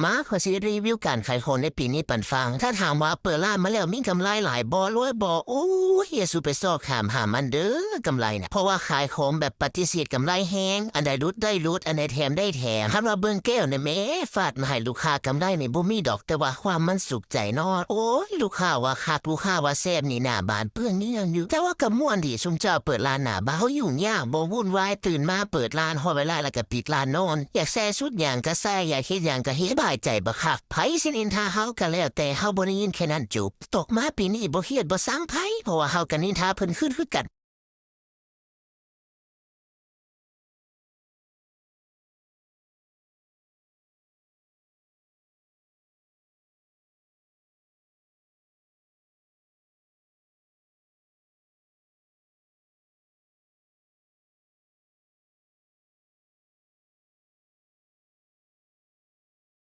ມາ ຂ້ອຍຊິຣີວິວການຂາຍຂອງໃນປີນີ້ປັນຟັງ. ຖ້າຖາມວ່າເປີດຮ້ານມາແລ້ວມີກຳໄລຫຼາຍບໍ່ ລວຍບໍ່? ໂອ້ຍ ຢ່າສູ່ໄປຊອກຖາມຫາມັນເດີ້ ກຳໄລນະ. ເພາະວ່າຂາຍຂອງແບບປະຕິເສດກຳໄລແຮງ, ອັນໃດຫຼຸດໄດ້ຫຼຸດ, ອັນໃດແຖມໄດ້ແຖມ. ຄັນວ່າເບິ່ງແກ້ວນີ້ແມ້ ຟາດມາໃຫ້ລູກຄ້າກຳໄລນີ້ບໍ່ມີດອກ, ແຕ່ວ່າຄວາມມັນສຸກໃຈເນາະ. ໂອ້ຍ ລູກຄ້າວ່າຄັກ, ລູກຄ້າວ່າແຊບນີ້ ໜ້າບານເປື້ອນເຫຍື້ອງຢູ່. ແຕ່ວ່າກໍມ່ວນດີ ຊຸມເຈົ້າເປີດຮ້ານໜ້າບານ, ເຮົາຫຍຸ້ງຍາກບໍ່ວຸ່ນວາຍ, ຕື່ນມາເປີດຮ້ານ, ຮອດເວລາແລ້ວກໍປິດຮ້ານນອນ. ຢາກໃສ່ຊຸດຫຍັງກໍໃສ່, ຢາກເຮັດຫຍັງກໍເຮັດ, ສະບາຍໃຈບັກຄັກ. ໃຜຊິນິນທາເຮົາກໍແລ້ວແຕ່, ເຮົາບໍ່ໄດ້ຍິນແຄ່ນັ້ນຈົບ. ຕົກມາປີນີ້ບໍ່ຄຽດບໍ່ຊັງໃຜ, ເພາະວ່າເຮົາກໍນິນທາເພິ່ນຄືນຄືກັນ.